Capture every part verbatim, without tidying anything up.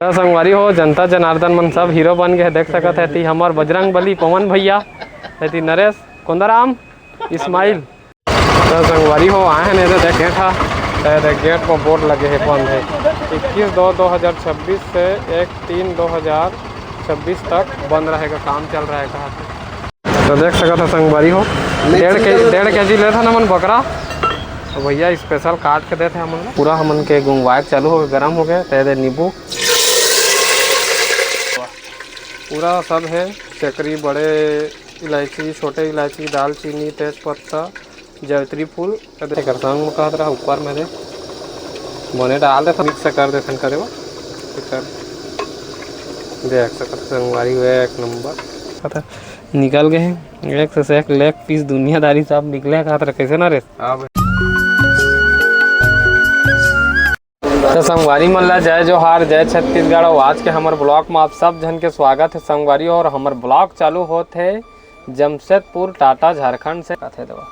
त संगवारी हो, जनता जनार्दन मन सब हीरो बन गे हे, देख सकत हे। एती हमर बजरंग बली पवन भैया, एती नरेश, कोंदाराम, इस्माइल। त संगवारी हो, आए हे ने, एदे देख गेट हा, त एदे गेट पर बोर्ड लगे हे, बंद हे। इक्कीस दो दो हज़ार छब्बीस से एक तीन दो हज़ार छब्बीस तक बंद रहेगा, काम चल रहा है कहा थे। तो देख सकत हो संगवारी हो, डेढ़ के डेढ़ के जी लेत हन हमन बकरा। तो भैया स्पेशल काट के देत हे हमन ला। पूरा हमन के गुंगवाए के चालू हो गे, गरम हो गे। त एदे नींबू, पूरा सब हे, चकरी, बड़े इलायची, छोटे इलायची, दालचीनी, तेज पत्ता, जावित्री फूल। एकर संग में कहत रहा ऊपर में दे, बने डाल देथन, मिक्स कर देथन, करे बा। एकर देख सकत हो संगवारी हो, एक नंबर। पता निकल गए हैं, एक से एक लेग पीस दुनियादारी सब निकले, कहत रहा, कैसे नरेश? हाँ भाई। तो संगवारी मन ला जय जोहार, जय छत्तीसगढ़। अउ आज के हमर ब्लॉग में आप सब झन के स्वागत है संगवारी हो। अउ हमर ब्लॉग चालू होत हे जमशेदपुर टाटा झारखंड से। कथे देवा,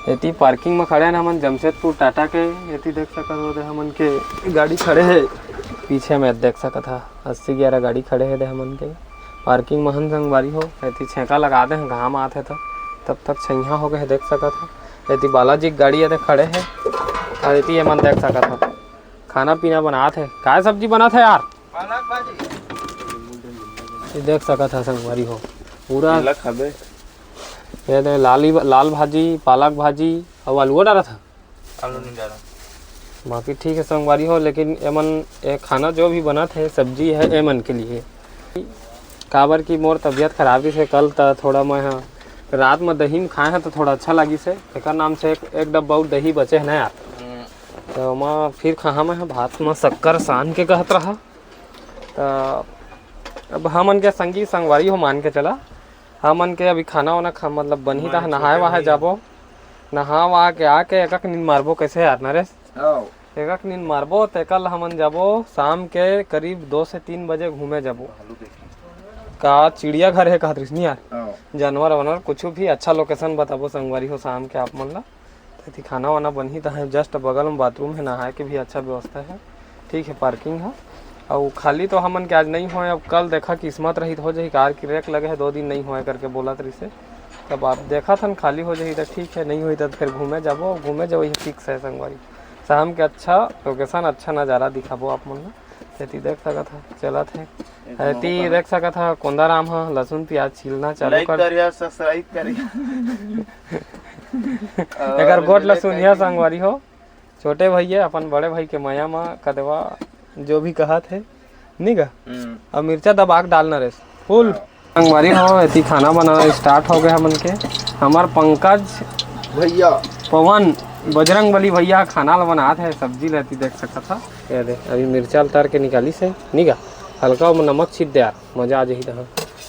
एती पार्किंग में खड़े हन हमन जमशेदपुर टाटा के। एती देख सकत हो दे हमन के गाड़ी खड़े हे पीछे में, देख सकत हा अस्सी ग्यारह गाड़ी खड़े हे दे हमन के पार्किंग में हन संगवारी हो। एती छेंका लगा दे हन, घाम आत हे त तब तक छइहां हो गए हे, देख सकत हा। एती बालाजी के गाड़ी एदे खड़े हे अउ एती एमन देख सकत हा खाना पीना बनात हे। काय सब्जी बनत हे यार? पालक भाजी। ये देख सकत हा संगवारी हो, पूरा ला खाबे। ये दे लाली, लाल भाजी, पालक भाजी अउ आलूओ डालत हा। आलू नहीं डाला। बाकी ठीक है संगवारी हो, लेकिन एमन ये खाना जो भी बनत हे सब्जी है एमन के लिए, काबर कि मोर तबीयत खराब रहिस हे कल, त थोड़ा मैं ह रात में दही में खाए हंव त थोड़ा अच्छा लगिस हे। एकर नाम से एक, एक डब्बा अउ दही बचे हे ना यार, हम्म। त ओमा फिर खाहा मैं ह भात में शक्कर सान के कहत रहा। त अब हमन के संगी संगवारी हो मान के चला, हमन के अभी खाना वाना खा, मतलब बनही त माय नहाए छोटे वहाए भैया। जाबो, नहा वहा के आके एकक नींद मारबो, कैसे यार नरेश? आओ। एकक नींद मारबो, तेकर ला हमन जाबो शाम के करीब दो से तीन बजे घूमे जाबो। आलू देखी। का चिड़ियाघर हे कहत रहिस नी यार? आओ। जानवर वानवर कुछ भी अच्छा लोकेशन बताबो संगवारी हो शाम के आप मन ला। एती खाना वाना बनही तहां, जस्ट बगल में बाथरूम हे, नहाए के भी अच्छा व्यवस्था हे। ठीक हे, पार्किंग हे। अउ खाली तो हमन के आज नहीं होय, अब कल देखा किस्मत रही त हो जाही, कार की रेक लगे हे, दो दिन नहीं होय करके बोलत रहिसे। तब आप देखत हन खाली हो जाही त ठीक हे, नहीं होही त फिर घूमे जाबो, घूमे जाबो, ये फिक्स हे संगवारी। शाम के अच्छा लोकेशन, अच्छा नजारा दिखाबो आप मन ला। एती देख सकत हा, चलत हे। एक एती नंबर। देख सकत हा, कोंदाराम हा लहसुन प्याज छीलना चालू लाइक कर करिया, सब्सक्राइब करिया। एकर गोठ ला सुनिया संगवारी हो, छोटे भैया अपन बड़े भाई के मया मा कदवा जो भी कहत हे, नी गा? हम्म। अब मिर्चा दबा के डालना रे, फुल। हाँ। संगवारी हो, एती खाना बनाना स्टार्ट हो गया हमन के। हमार पंकज भैया। पवन, बजरंग बली भैया खाना ला बनात हे, सब्जी ला एती देख सकत हा। ये दे, अभी मिर्चा उतार के निकालिस हे, नी गा? हल्का ओमा नमक छीट दे यार, मजा आ जाही तहां।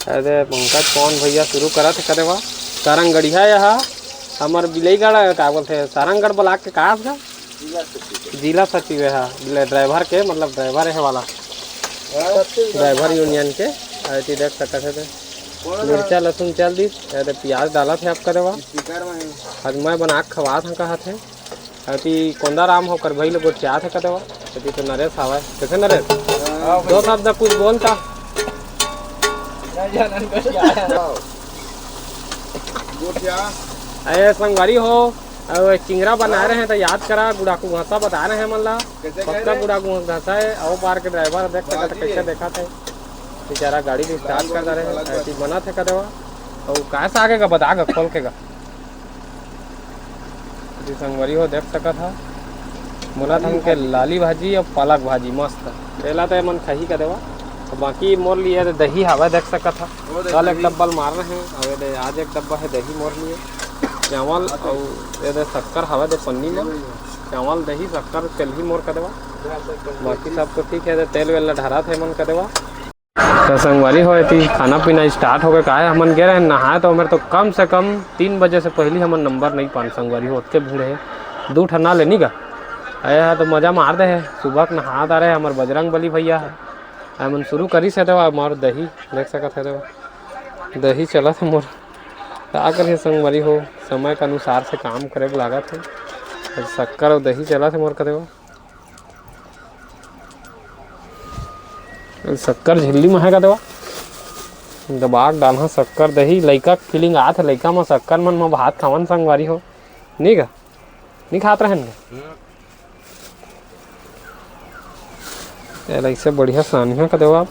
अरे पंकज पवन भैया शुरू करत हे कदवा। सारंगढ़िया ये हा, हमर बिलईगढ़ का बोलथे, सारंगढ़ ब्लॉक के का हे गा? जिला सचिव। जिला सचिव हे हा, ले ड्राइवर के, मतलब ड्राइवर हे वाला। हाँ। ड्राइवर यूनियन के, एती देख सकत हे ते। कौन मिर्चा लहसुन चल दिस, ये दे प्याज डालत हे आप कदवा। स्पीकर में है। आज मैं बना के खवात हंव कहत हे। एती कोंदाराम हो, ओकर भाई ले गोठियात हे कदवा। एती तो नरेश हावय। कैसे नरेश? हाँ, दो शब्द कुछ बोलता। नहीं जानन गोठिया। गोठिया। अरे संगवारी हो, अब चिंगरा बना रहे हैं तो याद करा, गुड़ाकू घासा बता रहे हैं मन ला। कैसे कह पक्का रहे? गुड़ाकू घासा है, आओ पार के ड्राइवर देख सकत, कैसे देखत हे। बेचारा गाड़ी भी स्टार्ट कर रहे हैं, ऐसी बनत हे कदवा। अउ का साग हे गा, बता गा, खोल के गा। जी संगवारी हो देख सकत हा, बोलत हन के लाली भाजी अउ पालक भाजी मस्त। तेला तो एमन खाही कदवा, तो बाकी मोर लिए तो दही हावय देख सकत हा। वो देख कल एक दही। डब्बा ल मार रहे हैं, अउ ये दे आज एक डब्बा हे दही मोर लिए। चावल अउ ये दे शक्कर हावय दे पन्नी में। चावल, दही, शक्कर चलही मोर कदवा। बाकी सब तो ठीक हे, ये दे तेल वेल ला ढारत हे एमन कदवा। तो संगवारी हो, एती खाना पीना स्टार्ट हो गए। काहे हमन गे रहे नहाए, तो हमर तो कम से कम तीन बजे से पहली हमन नंबर नहीं पान संगवारी हो, ओतके भीड़ हे। दू ठन ना लेनी गा, आए हा तो मजा मार दे हे। सुबह के नहा डारे हे हमर बजरंग बली भैया हे। हमन शुरू करिस हे देवा, मोर दही देख सकत हे देवा, दही चलत हे मोर। का करिए संगवारी हो, समय के अनुसार से काम करे के लागत हे। शक्कर अउ दही चलत हे मोर कदवा। शक्कर झिल्ली म हे का देवा? दबा के डालहा शक्कर दही, लइका के feeling आत हे, लइका म शक्कर मन म भात खावन संगवारी हो। नी का? नी खात रहन का? एला अइसे बढ़िया सानिहा का देवा आप।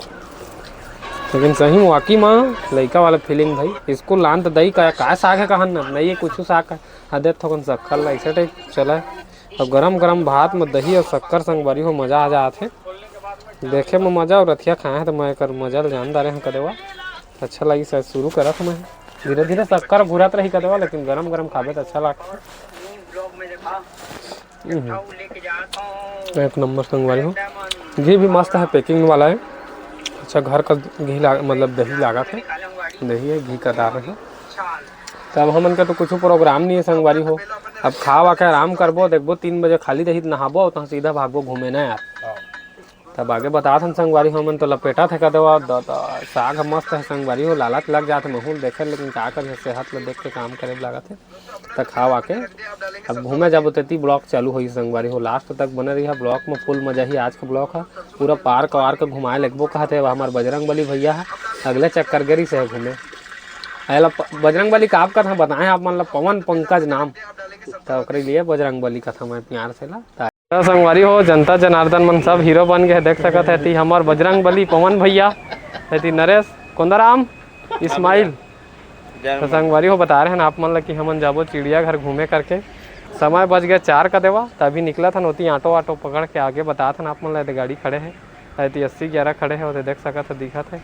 लेकिन सही म वाकई म लइका वाला feeling भाई। स्कूल लान त दही का, का साग हे कहन न? नहीं, ये कुछ साग हे। हाँ, दे थोकन शक्कर ला, अइसे type चला हे। अब गरम गरम भात म दही अउ शक्कर संगवारी हो, मजा आ जात हे। देखे म मजा अउ रतिहा खाए हे त मैं एकर मजा ल जान डारे हंव का देवा। अच्छा लगिस हे, शुरू करत हंव मैं। धीरे धीरे शक्कर घुरत रही का देवा, लेकिन गरम गरम खाबे त अच्छा लागथे। हम्म। एक नंबर संगवारी हो। घी भी मस्त हे, packing वाला हे। अच्छा, घर का घी लाग-, मतलब दही लागत हे। दही हे, घी का डारे हंव। त अब हमन के तो कुछु program नहीं हे संगवारी हो। अब खा वा के आराम करबो, देखबो तीन बजे खाली रही त नहाबो, तहाँ सीधा भागबो घूमे ना यार। तब आगे बतात हन संगवारी हो, हमन तो लपेटत हे का देवा, द-, द-, साग ह मस्त हे संगवारी हो, लालच लग जात हे महूल देखे, लेकिन का करिए, सेहत ल देख के काम करे लागत हे। त खा वा के अब घूमे जाबो, तेती vlog चालू होही संगवारी हो, last तक बने रहिहा। Vlog म full मजा ही आज के vlog ह, पूरा park वार्क घुमाए लगबो कहत हे हमर बजरंग बली भैया ह, अगले चक्कर गे रिहिस हे घूमे। एला प-, बजरंग बली काबर कथन बताए आप मन ला, पवन पंकज नाम, त ओकरे लिए बजरंग बली कथन मैं प्यार से ला। त संगवारी हो, जनता जनार्दन मन सब hero बन गे हे, देख सकत हे, एती हमर बजरंग बली पवन भैया, एती नरेश, कोंदाराम, इस्माइल। त संगवारी हो, बता रहे हन आप मन ल कि हमन जाबो चिड़ियाघर घूमे करके। समय बज गे चार का देवा, त अभी निकलत हन ओती, ऑटो वाटो पकड़ के आगे बतात हन आप मन ल, एदे गाड़ी खड़े हे, एती अस्सी ग्यारह खड़े हे, ओदे देख सकत हे, दिखत हे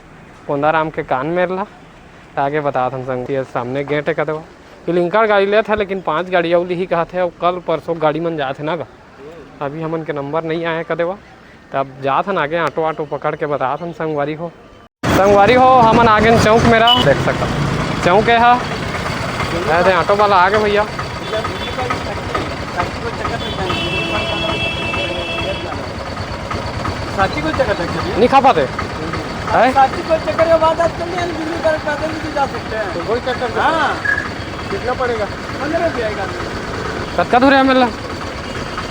कोंदाराम के कान मेर ला। त आगे बतात हन संग, ये सामने गेट हे का देवा। क्लिंकर गाड़ी लेत हे, लेकिन पांच गाड़ी अउ लिही कहत हे, अउ कल परसों गाड़ी मन जात हे ना गा। अभी हमन के नंबर नहीं आए का देवा, त अब जात हन आगे, ऑटो वाटो पकड़ के बतात हन संगवारी हो। संगवारी हो, हमन आगे चौक मेरा देख सकत। चौक हे हा। अरे, ऑटो वाला आगे भैया। सांची गोलचक्कर तक चलिए। नहीं खा पाते? हैं? सांची गोलचक्कर के बाद आप चलिए, दिल्ली पर पैदल भी जा सकते हैं। तो गोलचक्कर से? हाँ। कितना पड़ेगा? पन्द्रह रुपया एक आदमी। कतका दूर हे हमन ला?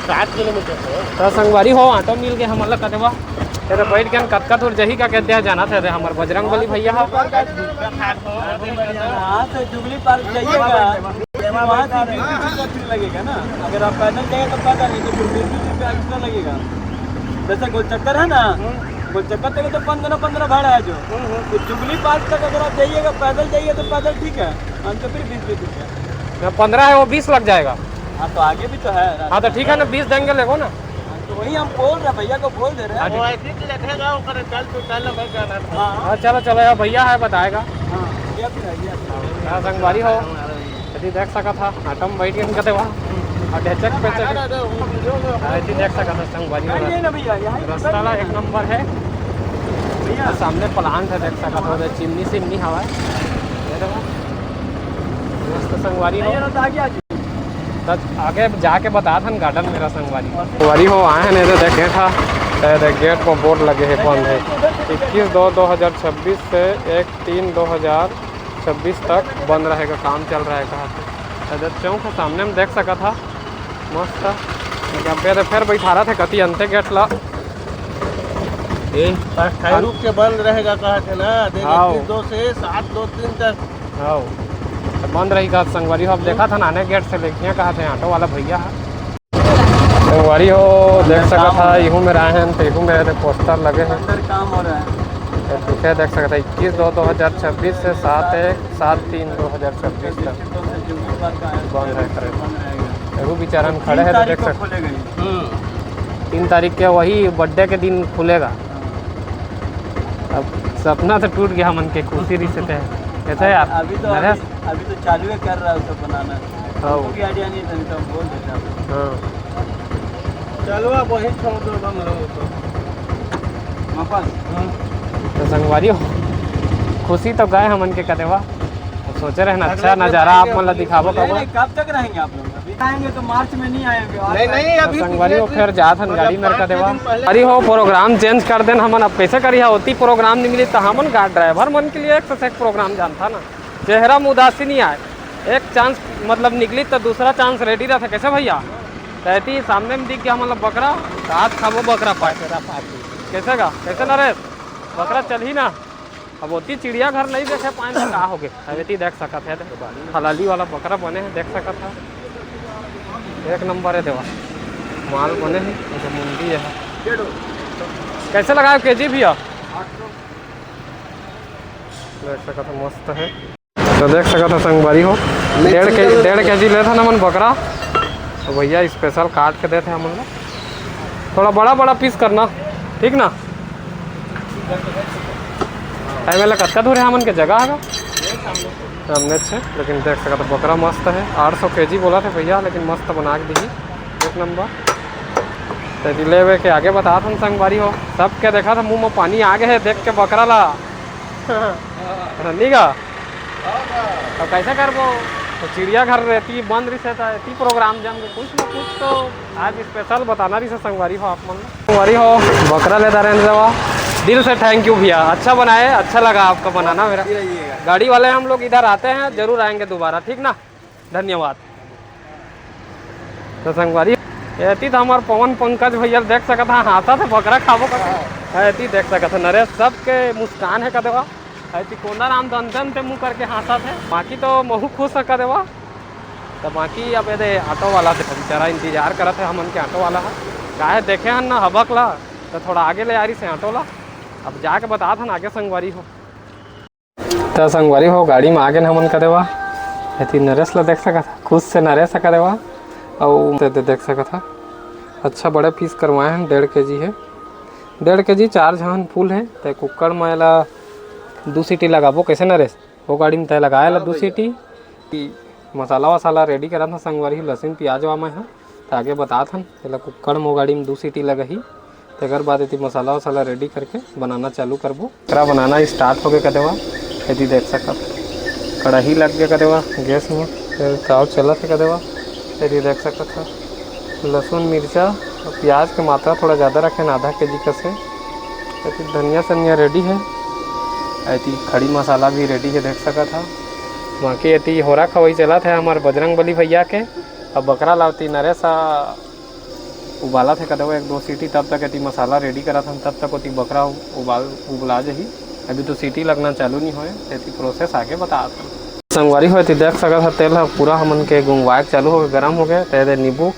सात किलोमीटर हे। त संगवारी हो, ऑटो मिल गे हमन ला का देवा। एदे बइठ गेन, कतका दूर जाही का कहते हैं, जाना था हमर बजरंग बली भैया ह। हाँ, तो जुबली पार्क जाइएगा, वहाँ से बीस रुपया फिर लगेगा ना। अगर आप पैदल जाइए तो पैदल, नहीं तो फिर बीस रुपया extra लगेगा। जैसे गोलचक्कर है ना, गोलचक्कर तक तो पन्द्रह पन्द्रह भाड़ा है जो। तो जुबली पार्क तक अगर आप जाइएगा, पैदल जाइए तो पैदल ठीक है, हम तो फिर बीस बीस रुपया। ना, पन्द्रह है, वो बीस लग जाएगा। हाँ, तो आगे भी तो है रास्ता। हाँ, तो ठीक है ना, बीस देंगे, लेगो ना। हाँ, तो वही हम बोल रहे हैं, भैया को बोल दे रहे हैं। हाँ, ठीक। वो ऐसे ही बैठेगा, वो करे, "चल तू, चल ना भाई, जाना है।" हाँ। हाँ, चलो, चलो, यार, भैया है, बताएगा। हाँ, ये भी है, ये भी है। हाँ, संगवारी हो, यदि देख सकत हा, ऑटो में बैठ के इनका देवा, और ढेचक पेचक, हाँ, यदि देख सकत हा, संगवारी हो, नहीं, नहीं ना भैया, यहाँ ही रस्ता ला एक नंबर है। भैया। और सामने plant है, देख सकत हो, चिमनी सिमनी हवा है। ये देखो, मस्त संगवारी हो। नहीं, ये तो आगे आ जाओ। त आगे जाके बतात हन garden मेरा संगवारी। संगवारी हो, आए हन, एदे देख गेट हा, एदे गेट पर बोर्ड लगे हे, बंद हे। इक्कीस दो दो हज़ार छब्बीस से एक तीन दो हज़ार छब्बीस तक बंद रहेगा, काम चल रहा है कहा थे। एदे चौक के सामने में देख सकत हा, मस्त। अब एदे फेर बैठारत हे कती अंते गेट ला। ए, अस्थायी रूप से बंद रहेगा कहा थे ना, देख हाँ। इक्कीस दो से सात दो तीन तक। हाँ, त बंद रही का संगवारी हो। अब देखा था ना, आने गेट से लेके कहा थे ऑटो वाला भैया है। संगवारी हो, देख सकत हा, इहू में रहे हैं, तो इहू में रहे थे, पोस्टर लगे हैं। अंदर काम हो रहा है। तो पीछे देख सकत हा, इक्कीस दो दो हज़ार छब्बीस से सात एक, सात तीन दो हज़ार छब्बीस तक बंद है करे। बंद रहेगा। एहू बेचारन खड़े हैं, तो देख सकत हा। तीन तारीख के वही birthday के दिन खुलेगा। अब सपना तो टूट गया मन के, खुशी रही से थे। कैसे यार? अभी तो, नरेश? अभी, अभी तो चालू है कर रहा है सब बनाना। हाँ। हमको भी idea नहीं था, नहीं तो हम बोल देते आपको। हाँ। चलो, अब वहीं छोड़ दो हम लोगों को। वापस? हम्म। तो संगवारी हो, खुशी तो गए हमन के कदेवा। अब सोचे रहे ना, अच्छा नजारा आप मन ला दिखाबो। नहीं, नहीं, कब तक रहेंगे आप लोग? अभी आएंगे तो मार्च में नहीं आएंगे। नहीं, नहीं, अभी तो संगवारी हो, फिर जात हन गाड़ी मेर कदेवा। अरे हो, program change कर देन हमन। अब कैसे करिहा, ओती program नहीं मिली तो हमन का driver मन के लिए एक से एक program जानता ना। चेहरा में उदासी नहीं आए, एक chance मतलब निकली तो दूसरा chance ready रहता। कैसे भैया? तैती सामने में दिख गया मतलब बकरा, तो आज खाबो बकरा पाए। कैसे का? कैसे नरेश? बकरा चलही ना। अब ओती चिड़ियाघर नहीं देखे पाए तो का होगे। अब एती देख सकत हे, हलाली वाला बकरा बने हे, देख सकत हे, एक नंबर हे देवा, माल बने हे। ये तो मुंडी हे। कैसे लगाए केजी भैया? देख सकत हे, मस्त हे। तो देख सकत हो संगवारी हो, डेढ़ के डेढ़ केजी लेत हन हमन बकरा। तो भैया स्पेशल काट के देत हे हमन ला। थोड़ा बड़ा बड़ा पीस करना, ठीक ना? टाइम वाला कतका दूर हे हमन के जगह हे? सामने से। लेकिन देख सकत हो बकरा मस्त हे, आठ सौ केजी बोलत हे भैया, लेकिन मस्त बना के दिही, एक नंबर। तो एती लेवे के आगे बतात हन संगवारी हो, सबके देखा था मुंह में पानी आ गए हे देख के बकरा ला। नहीं गा? अब कैसे करबो? तो चिड़ियाघर रहती बंद रही से, तो एती प्रोग्राम जम के कुछ ना कुछ तो आज स्पेशल बताना रही से संगवारी हो आप मन ला। संगवारी हो, बकरा ले दारेन रवा, दिल से थैंक यू भैया, अच्छा बनाए, अच्छा लगा आपका बनाना मेरा। गाड़ी वाले हम लोग इधर आते हैं, जरूर आएंगे दोबारा, ठीक ना? धन्यवाद। तो संगवारी, एती तो हमार पवन पंकज भैया देख सकत हा, हाँसत हे, बकरा खाबो कर। हाँ। एती देख सकत हा, नरेश सबके मुस्कान हे कदवा। एती कोंदा राम दंदन ते मुंह करके हाँसत हे, बाकी तो महू खुश हे कदवा। तो बाकी अब एदे ऑटो वाला से बेचारा इंतजार करत हे, हमन के ऑटो वाला हे। काहे देखे हन ना हबक ला, तो थोड़ा आगे ले आ रही से ऑटो ला। अब जाके बतात हन आगे संगवारी हो। त संगवारी हो, गाड़ी में आगे हमन कदवा। एती नरेश ला देख सकत हा, खुश से नरेश कदवा। अउ ते, ते देख सकत हा, अच्छा बड़े पीस करवाए हन, डेढ़ केजी हे, डेढ़ केजी चार झन फुल हे। ते कुक्कड़ में एला दू सीटी लगाबो, कैसे नरेश? वो गाड़ी में तय लगाए ला हाँ दू भैया। सीटी। मसाला वसाला रेडी करत हन संगवारी, लहसुन प्याज वा में ह। त आगे बतात हन, एला कुक्कड़ में वो गाड़ी में दू सीटी लगही। तेकर बाद एती मसाला वसाला रेडी करके बनाना चालू करबो। एकरा बनाना स्टार्ट होगे कदवा, एती देख सकत। कड़ाही लग गे कदवा गैस में, तेल ताव चलत हे कदवा, एती देख सकत ह। लहसुन, मिर्चा अउ प्याज के मात्रा थोड़ा ज़्यादा रखे हन, आधा केजी कस हे। एती धनिया सनिया रेडी हे, एती खड़ी मसाला भी रेडी हे, देख सकत ह। बाकी एती होरा खवई चलत हे हमर बजरंग बली भैया के। अब बकरा ला ओती नरेश ह उबालत हे कदवा एक दो सीटी, तब तक एती मसाला रेडी करत हन, तब तक ओती बकरा उबाल, उबला जही। अभी तो सीटी लगना चालू नहीं होए, एती प्रोसेस आगे बतात हन। संगवारी हो, एती देख सकत ह, तेल ह पूरा हमन के गुंगवाए के चालू होगे, गरम होगे। ते दे नींबू,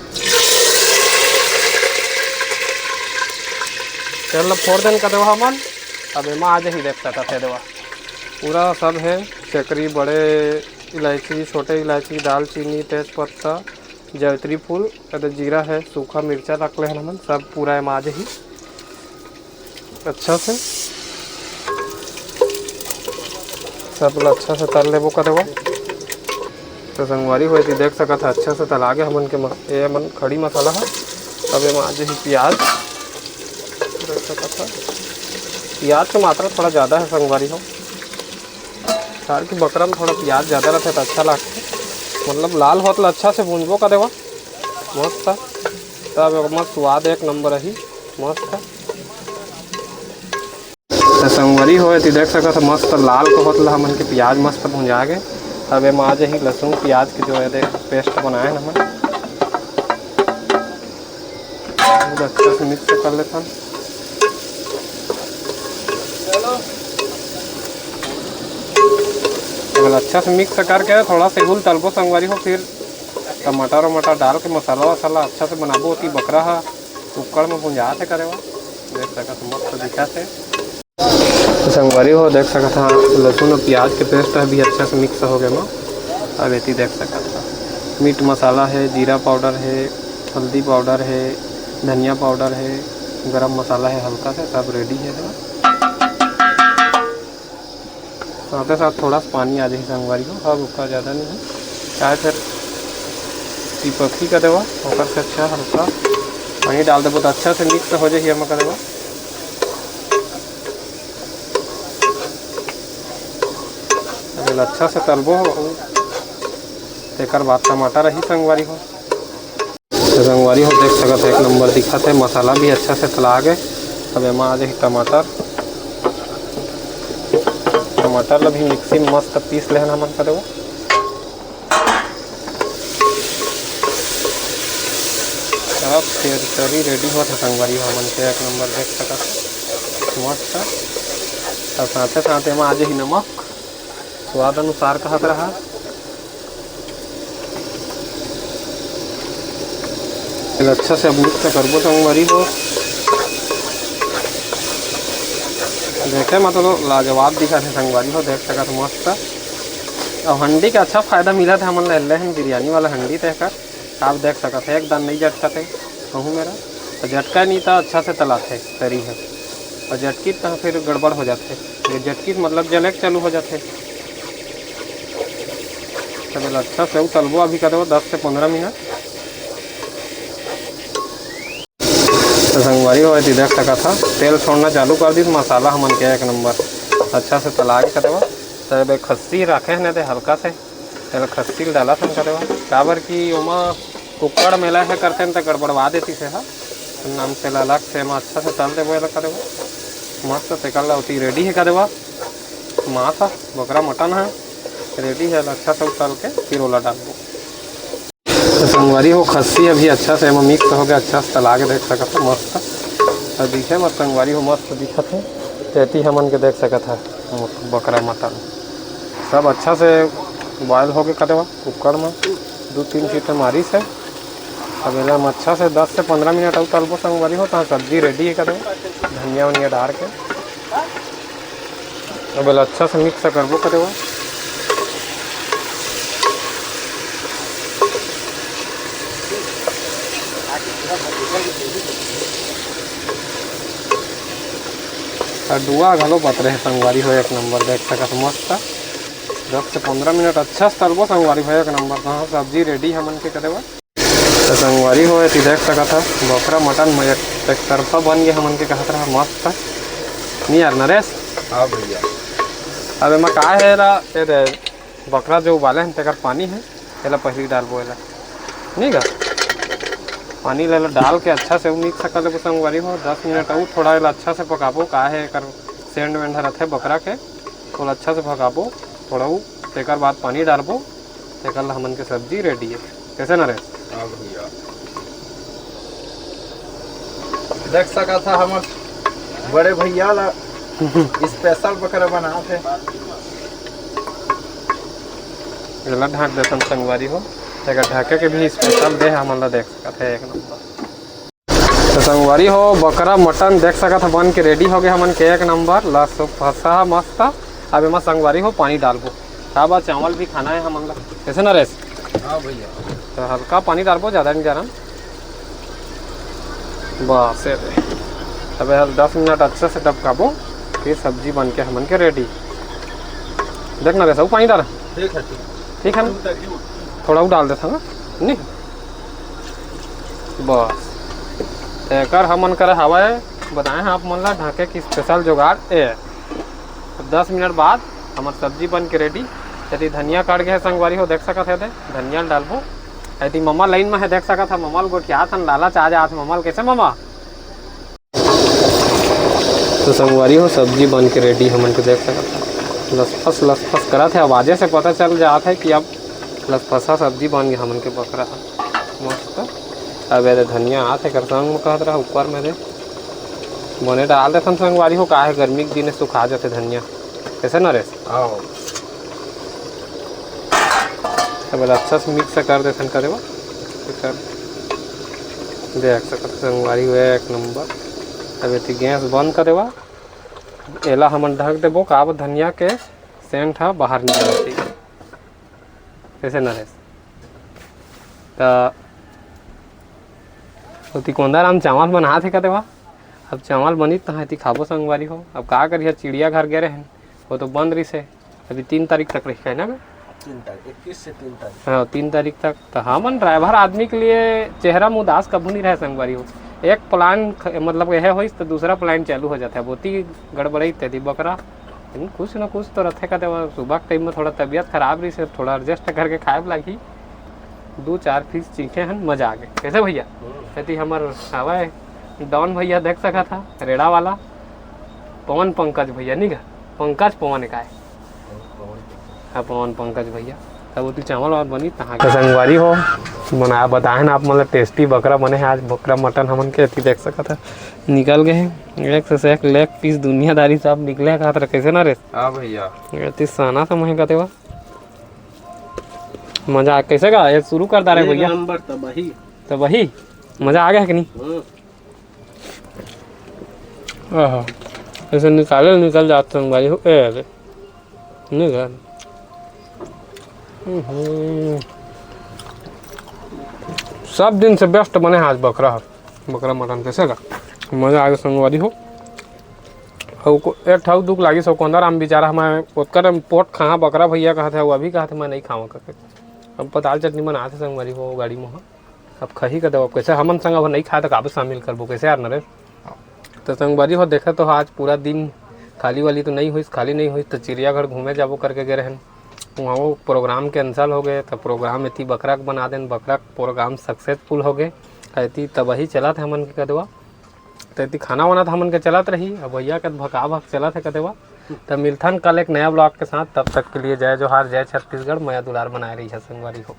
तेल ल फोड़ देन कदवा हमन। अब एमा आ जही, देख सकत हे देवा, पूरा सब हे, चकरी, बड़े इलायची, छोटे इलायची, दालचीनी, तेजपत्ता, जैतरी फूल, एदे जीरा हे, सूखा मिर्चा रख ले हन हमन, सब पूरा एमा आ जही। अच्छा से सब ला अच्छा से तल लेबो कदवा। तो संगवारी हो, एती देख सकत ह, अच्छा से तला गे हमन के म-, ये मन खड़ी मसाला ह। अब एमा आ जही प्याज, देख सकत ह, प्याज के मात्रा थोड़ा ज़्यादा हे संगवारी हो। काबर कि बकरा में थोड़ा प्याज ज़्यादा रथे त अच्छा लागथे, मतलब लाल होत ला अच्छा से भूंजबो कदवा, मस्त। तब एकर मस्त स्वाद एक नंबर रही, मस्त। त संगवारी हो, एती देख सकत ह, मस्त लाल होत ला हमन के प्याज मस्त भुंजा गे। अब एमा आ जही लहसुन प्याज के जो हे दे पेस्ट बनाए हन हमन। पूरा अच्छा से मिक्स कर लेथन। एला अच्छा से मिक्स करके थोड़ा से गुल तलबो संगवारी हो, फिर टमाटर वमाटर डाल के मसाला वसाला अच्छा से बनाबो। ओती बकरा ह कुक्कड़ में भुंजात हे कदवा, देख सकत ह, मस्त दिखत हे। तो संगवारी हो, देख सकत ह, लहसुन अउ प्याज के पेस्ट ह भी अच्छा से मिक्स हो गे मा। अब एती देख सकत ह, मीट मसाला हे, जीरा पाउडर हे, हल्दी पाउडर हे, धनिया पाउडर हे, गरम मसाला हे, हल्का से सब रेडी हे। साथे साथ थोड़ा सा पानी आ जाही संगवारी हो, अब ओतना ज़्यादा नहीं है, चाहे फिर चिपकी कदवा, ओकर से अच्छा हल्का पानी डाल देबो तो अच्छा से मिक्स हो जाही। एमा कदवा एला अच्छा से तलबो, तेकर बाद टमाटर रही संगवारी हो। तो संगवारी हो देख सकत हे, एक नंबर दिखत हे, मसाला भी अच्छा से तला गे। अब एमा आ जाही टमाटर, टमाटर ला भी मिक्सी में मस्त पीस लेहन हमन कदवा। अब तरी रेडी होत हे संगवारी हो, हमन के एक नंबर देख सकत हे, मस्त। अउ साथे साथ एमा आ जाही नमक, स्वाद अनुसार कहत रहा। एला अच्छा से अब mix करबो संगवारी हो। देखे म तो लाजवाब दिखत हे संगवारी हो, देख सकत हो मस्त। अउ हंडी के अच्छा फायदा मिलत हे हमन ल, एल्ले हन बिरयानी वाला हंडी तेकर। आप देख सकत हे, एक दान नइ जटकत हे कहूँ मेरा, तो जटका नहीं तो अच्छा से तलाथे तरी हे, और जटकी तो फिर गड़बड़ हो जाथे। ये जटकी मतलब जले के चालू हो जाथे। तब एला अच्छा से उतलबो अभी कदो दस से पंद्रह मिनट। तो संगवारी हो, एती देख सकत हा, तेल छोड़ना चालू कर दिस, मसाला हमन के एक नंबर अच्छा से तला के कदवा। तब एक खस्सी राखे हन, एदे हल्का से तेल खस्सी ल डालत हन कदवा, काबर कि ओमा कुक्कड़ मेला हे करथे न, त गड़बड़वा देतिस हे हा। नाम से ला अलग से एमा अच्छा से तल देबो एला कदवा। मस्त तेकर ला ओती ready हे कदवा। मांस हा, बोकरा मटन हा ready हे, एला अच्छा से उतल के फिर ओला डालबो। तो संगवारी हो, खस्सी अभी अच्छा से एमा mix हो गया, अच्छा से तला के देख सकत हो, मस्त। अउ दिखे म संगवारी हो, मस्त दिखत हे। तेती हमन के देख सकत ह, बोकरा मटन सब अच्छा से boil हो के कदवा कुकर म दू तीन सीटी मारिस हे। अब एला हम अच्छा से दस से पंद्रह मिनट अउ तलबो संगवारी हो, तहाँ सब्जी ready हे कदवा, धनिया वनिया डार के। अब एला अच्छा से mix करबो कदवा। अउ डुआ घलो बतरे हे संगवारी हो, एक नंबर देख सकत हो, मस्त। दस से पंद्रह मिनट अच्छा से तलबो संगवारी हो, एक नंबर। तहाँ सब्जी ready हमन के कदवा। तो संगवारी हो, एती देख सकत हा, बोकरा मटन म एक, एक तरफा बन गे हमन के कहत रहा, मस्त। नहीं यार नरेश? हाँ भैया। अब एमा का हे रा, ए दे, बकरा जो उबाले हन, तेकर पानी हे, एला पहिली डालबो एला। नहीं गा? पानी ला डाल के अच्छा से mix कर लेबो संगवारी हो, दस मिनट अउ थोड़ा एला अच्छा से पकाबो, का हे एकर सेंट वेंट रथे बकरा के, ओला अच्छा से पकाबो थोड़ा, तेकर बाद पानी डालबो। तेकर ला हमन के सब्जी ready हे। कैसे नरेश? हाँ भैया, देख सकत हा हमर बड़े भैया ला special बकरा बनात हे। एला ढांक देथन संगवारी हो, तेकर ढाके के भी special दे हमन ला देख सकत हे एक नंबर। तो संगवारी हो, बकरा मटन देख सकत ह, बन के ready हो गए हमन के एक नंबर। लस फसा मस्त। अब एमा संगवारी हो, पानी डालबो। का बा, चावल भी खाना हे हमन ला। कैसे नरेश? हाँ भैया। तो हल्का पानी डालबो, ज़्यादा नहीं डालन। बस, ये दे। अब एला दस मिनट अच्छा से डबकाबो, फिर सब्जी बन के हमन के ready। देख नरेश, अउ पानी डाल। ठीक है, ठीक। ठीक है ना? थोड़ा अउ डाल देथन, नहीं? बस, तेकर हमन करा हवय, बताए हैं आप मन ला ढाके के special जुगाड़ ए। अब दस मिनट बाद हमर सब्जी बन के ready। यदि धनिया काट के हे संगवारी हो, देख सकत हे, दे धनिया ल डालबो। यदि ममा line में हे, देख सकत हे, ममा ल गोठियात हन, लालच आ जात हे ममा ल। कैसे ममा? तो संगवारी हो, सब्जी बन के ready हमन के देख सकत हन। लसफस, लसफस करत हे, आवाजे से पता चल जात हे कि अब लसफसा सब्जी बन गे हमन के बकरा ह। मस्त। अब एदे धनिया आत हे, एकर संग म कहत रहा ऊपर में दे। बने डाल देथन संगवारी हो, का हे गर्मी के दिन सुखा जाथे धनिया। कैसे नरेश? हाँ। अब एला अच्छा से mix कर देथन, का देवा, एकर देख सकत संगवारी हो, एक नंबर। अब एती गैस बंद कर देवा, एला हमन ढक देबो, काबर धनिया के सेंट ह बाहर निकलत हे। कैसे नरेश? त ओती कोंदा राम चावल बनात हे, का देवा? अब चावल बनिस तहाँ एती खाबो संगवारी हो। अब का करिहा, चिड़िया घर गे रहेन, वो तो बंद रहिस हे। अभी तीन तारीख तक रही है ना बे? तीन तारीख, इक्कीस से तीन तारीख। हाँ, तीन तारीख तक। तो हमन driver आदमी के लिए चेहरा में उदास कभू नहीं रहे संगवारी हो। एक plan ख-, मतलब यह होइस तो दूसरा plan चालू हो जाता है। बहुत ही गड़बड़ाई तेती बकरा, लेकिन कुछ ना कुछ तो रथे का देवा। सुबह के time में थोड़ा तबीयत खराब रही से थोड़ा adjust करके खाए ला लगी। दो चार piece चीखे हन, मजा आ गए। कैसे भैया? हम्म। यदि हमर हवा है डॉन भैया देख सका था, रेड़ा वाला पवन पंकज भैया, नहीं का? पंकज पवन का है। हाँ, पवन पंकज भैया। तब ओती चावल वावल बनी तहाँ। तो संगवारी हो, बनाया बताए ना आप, मतलब टेस्टी बकरा बने हे आज, बकरा मटन हमन के एती देख सकत ह, निकल गए हे एक से एक लेग पीस, दुनियादारी सब निकले हे, कहत रहे। कैसे ना रे? हाँ भैया। एती साना समझ कते बा। मजा आ, कैसे का? ये शुरू कर डारे एक भैया। नंबर तबाही। तबाही। मजा आ गया है कि नहीं? हाँ। आहा, ऐसे निकाले निकल जात संगवारी हो। ए, अरे, निकल। हम्म। सब दिन से बेस्ट बने हे आज बकरा ह, बकरा मटन कैसे का मजा आ गया संगवारी हो। अउ को-, एक ठा दुख लागिस हो, कोंदाराम बेचारा, मैं ओतका टाइम पोट खाहा बकरा भैया कहत हे, वो अभी कहत हे मैं नहीं खावा करके। अब पताल चटनी बनात हे संगवारी हो गाड़ी में। अब खही का दवा कैसे हमन संग अब नहीं खाए तो काबर शामिल करबो, कैसे यार नरेश? तो संगवारी हो, देखे तो आज पूरा दिन खाली वाली तो नहीं होइस, खाली नहीं होइस तो चिड़ियाघर घूमे जाबो करके गए रहन। वहाँ वो प्रोग्राम कैंसिल हो गए, तो प्रोग्राम एती बकरा के बना देन, बकरा के प्रोग्राम सक्सेसफुल हो गए। एती तबाही चलत हे हमन के कदवा, तो एती खाना वाना तो हमन के चलत रही। अब भैया के भका भक चलत हे कदवा। तो मिलथन कल एक नया ब्लॉग के साथ, तब तक के लिए जय जोहार, जय छत्तीसगढ़, मया दुलार बनाए रही है संगवारी हो।